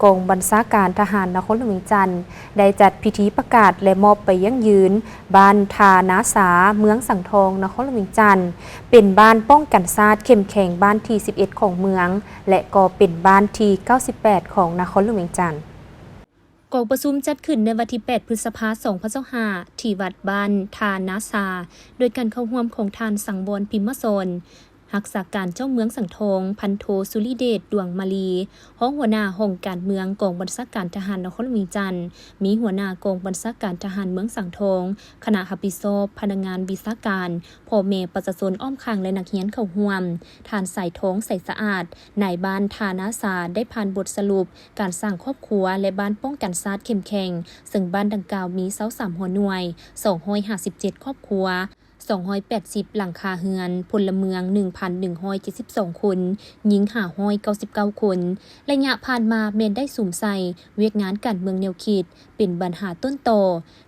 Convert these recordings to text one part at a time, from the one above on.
ກອງບັນຊາການທະຫານນະຄອນຫຼວງວຽງຈັນ ໄດ້ຈັດພິທີປະກາດ ແລະ ມອບໃບຢັ້ງຢືນ ບ້ານທ່ານາຊາ ເມືອງສັງທອງ ນະຄອນຫຼວງວຽງຈັນ ເປັນບ້ານປ້ອງກັນຊາດເຂັ້ມແຂງ ບ້ານທີສິບເອັດຂອງເມືອງ ແລະ ກໍເປັນບ້ານທີເກົ້າສິບແປດຂອງນະຄອນຫຼວງວຽງຈັນ. ກອງປະຊຸມຈັດຂຶ້ນໃນວັນທີແປດ ພຶດສະພາ ສອງພັນຊາວຫ້າ ທີ່ວັດບ້ານທ່ານາຊາ ໂດຍການເຂົ້າຮ່ວມຂອງທ່ານ ສັງວອນ ພິມມະສອນ ຮັກສາການເຈົ້າເມືອງສັງທອງ, ພັນໂທ ສຸລິເດດ ດວງມາລີ ຮອງຫົວໜ້າຫ້ອງການເມືອງ ກອງບັນຊາການທະຫານນະຄອນຫຼວງວຽງຈັນ, ມີຫົວໜ້າກອງບັນຊາການທະຫານເມືອງສັງທອງ, ຄະນະຮັບຜິດຊອບ, ພະນັກງານວິຊາການ, ພໍ່ແມ່ປະຊາຊົນອ້ອມຂ້າງ ແລະ ນັກຮຽນເຂົ້າຮ່ວມ. ທ່ານ ສາຍທອງ ໃສສະອາດ ນາຍບ້ານທ່ານາຊາ ໄດ້ຜ່ານບົດສະຫຼຸບການສ້າງຄອບຄົວ ແລະ ບ້ານປ້ອງກັນຊາດເຂັ້ມແຂງ, ເຊິ່ງບ້ານດັ່ງກ່າວມີຊາວສາມຫົວໜ່ວຍ, ສອງຮ້ອຍຫ້າສິບເຈັດຄອບຄົວ, ສອງຮ້ອຍແປດສິບຫຼັງຄາເຮືອນ, ພົນລະເມືອງ ໜຶ່ງພັນໜຶ່ງຮ້ອຍເຈັດສິບສອງຄົນ, ຍິງ ຫ້າຮ້ອຍເກົ້າສິບເກົ້າຄົນ. ໄລຍະຜ່ານມາແມ່ນໄດ້ສຸມໃສ່ວຽກງານການເມືອງແນວຄິດເປັນບັນຫາຕົ້ນຕໍ,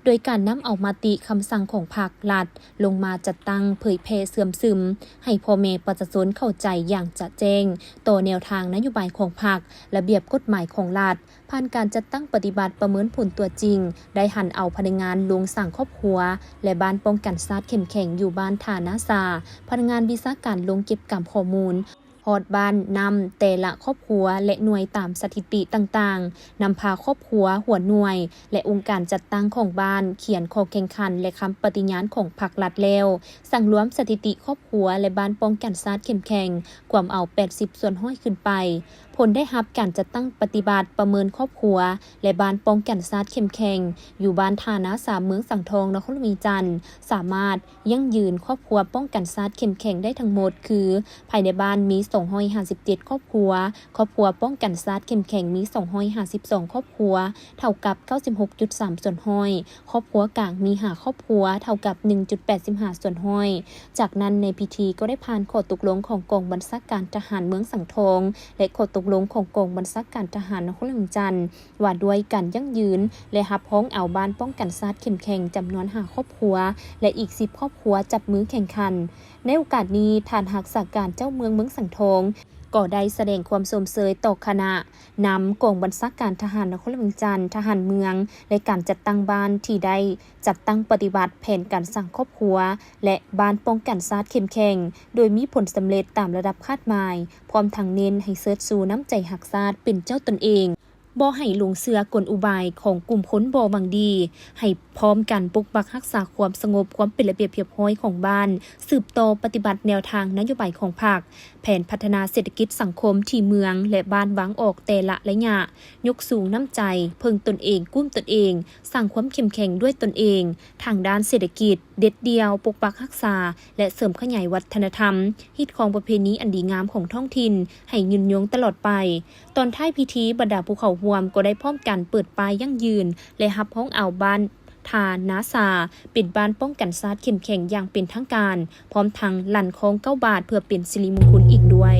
ໂດຍການນຳເອົາມະຕິຄຳສັ່ງຂອງພັກລັດລົງມາຈັດຕັ້ງເຜີຍແຜ່ເຊື່ອມຊຶມໃຫ້ພໍ່ແມ່ປະຊາຊົນເຂົ້າໃຈຢ່າງຈະແຈ້ງຕໍ່ແນວທາງນະໂຍບາຍຂອງພັກ, ລະບຽບກົດໝາຍຂອງລັດ. ຜ່ານການຈັດຕັ້ງປະຕິບັດປະເມີນຜົນຕົວຈິງ, ໄດ້ຫັນເອົາພະນັກງານລົງສ້າງຄອບຄົວ ແລະ ບ້ານປ້ອງກັນຊາດເຂັ້ມແຂງຢູ່ບ້ານທ່ານາຊາ, ພະນັກງານວິຊາການລົງເກັບກຳຂໍ້ມູນຮອດບ້ານ, ນຳແຕ່ລະຄອບຄົວ ແລະ ໜ່ວຍຕາມສະຖິຕິຕ່າງໆ, ນຳພາຄອບຄົວ, ຫົວໜ່ວຍ ແລະ ອົງການຈັດຕັ້ງຂອງບ້ານຂຽນຂໍ້ແຂ່ງຂັນ ແລະ ຄຳປະຕິຍານຂອງພັກລັດແລ້ວ, ສັງລວມສະຖິຕິຄອບຄົວ ແລະ ບ້ານປ້ອງກັນຊາດເຂັ້ມແຂງ ກວມເອົາແປດສິບສ່ວນຮ້ອຍຂຶ້ນໄປ. ຜົນໄດ້ຮັບການຈັດຕັ້ງປະຕິບັດປະເມີນຄອບຄົວ ແລະ ບ້ານປ້ອງກັນຊາດເຂັ້ມແຂງ ຢູ່ບ້ານທ່ານາຊາ ເມືອງສັງທອງ ນະຄອນຫຼວງວຽງຈັນ ສາມາດຢັ້ງຢືນຄອບຄົວປ້ອງກັນຊາດເຂັ້ມແຂງໄດ້ທັງໝົດ ຄື ພາຍໃນບ້ານມີສອງຮ້ອຍຫ້າສິບເຈັດຄອບຄົວ, ຄອບຄົວປ້ອງກັນຊາດເຂັ້ມແຂງມີສອງຮ້ອຍຫ້າສິບສອງຄອບຄົວ, ເທົ່າກັບເກົ້າສິບຫົກຈຸດສາມສ່ວນຮ້ອຍ, ຄອບຄົວກາງມີຫ້າຄອບຄົວ, ເທົ່າກັບໜຶ່ງຈຸດແປດສິບຫ້າສ່ວນຮ້ອຍ. ຈາກນັ້ນໃນພິທີກໍໄດ້ຜ່ານຂໍ້ຕົກລົງຂອງກອງບັນຊາການທະຫານເມືອງສັງທອງ ແລະ ຂໍ້ຕົກລົງຂອງກອງບັນຊາການທະຫານນະຄອນຫຼວງວຽງຈັນ ວ່າດ້ວຍການຢັ້ງຢືນ ແລະ ຮັບຮອງເອົາບ້ານປ້ອງກັນຊາດເຂັ້ມແຂງຈຳນວນຫ້າຄອບຄົວ ແລະ ອີກສິບຄອບຄົວຈັບມືແຂ່ງຂັນ. ໃນໂອກາດນີ້, ທ່ານຮັກສາການເຈົ້າເມືອງເມືອງສັງທອງ ກໍໄດ້ສະແດງຄວາມຊົມເຊີຍຕໍ່ຄະນະນຳກອງບັນຊາການທະຫານນະຄອນຫຼວງວຽງຈັນ, ທະຫານເມືອງ ແລະ ການຈັດຕັ້ງບ້ານທີ່ໄດ້ຈັດຕັ້ງປະຕິບັດແຜນການສ້າງຄອບຄົວ ແລະ ບ້ານປ້ອງກັນຊາດເຂັ້ມແຂງ ໂດຍມີຜົນສຳເລັດຕາມລະດັບຄາດໝາຍ, ພ້ອມທັງເນັ້ນໃຫ້ເຊີດຊູນ້ຳໃຈຮັກຊາດເປັນເຈົ້າຕົນເອງ, ບໍ່ໃຫ້ຫຼົງເຊື່ອກົນອຸບາຍຂອງກຸ່ມຄົນບໍ່ຫວັງດີ, ໃຫ້ພ້ອມກັນປົກປັກຮັກສາຄວາມສະຫງົບ, ຄວາມເປັນລະບຽບຮຽບຮ້ອຍຂອງບ້ານ, ສືບຕໍ່ປະຕິບັດແນວທາງນະໂຍບາຍຂອງພັກ, ແຜນພັດທະນາເສດຖະກິດສັງຄົມທີ່ເມືອງ ແລະ ບ້ານວາງອອກແຕ່ລະໄລຍະ, ຍົກສູງນ້ຳໃຈເພິ່ງຕົນເອງ, ກຸ້ມຕົນເອງ, ສ້າງຄວາມເຂັ້ມແຂງດ້ວຍຕົນເອງ ທາງດ້ານເສດຖະກິດ, ເດັດດ່ຽວປົກປັກຮັກສາ ແລະ ເສີມຂະຫຍາຍວັດທະນະທຳ, ຮີດຄອງປະເພນີອັນດີງາມຂອງທ້ອງຖິ່ນໃຫ້ຍືນຍົງຕະຫຼອດໄປ. ຕອນທ້າຍພິທີ, ບັນດາຜູ້ເຂົ້າຮ່ວມກໍໄດ້ພ້ອມກັນເປີດປ້າຍຢັ້ງຢືນ ແລະ ຮັບຮອງເອົາບ້ານທ່ານາຊາ ເປັນບ້ານປ້ອງກັນຊາດເຂັ້ມແຂງຢ່າງເປັນທາງການ, ພ້ອມທັງລັ່ນຄ້ອງເກົ້າບາດເພື່ອເປັນສິລິມຸງຄຸນອີກດ້ວຍ.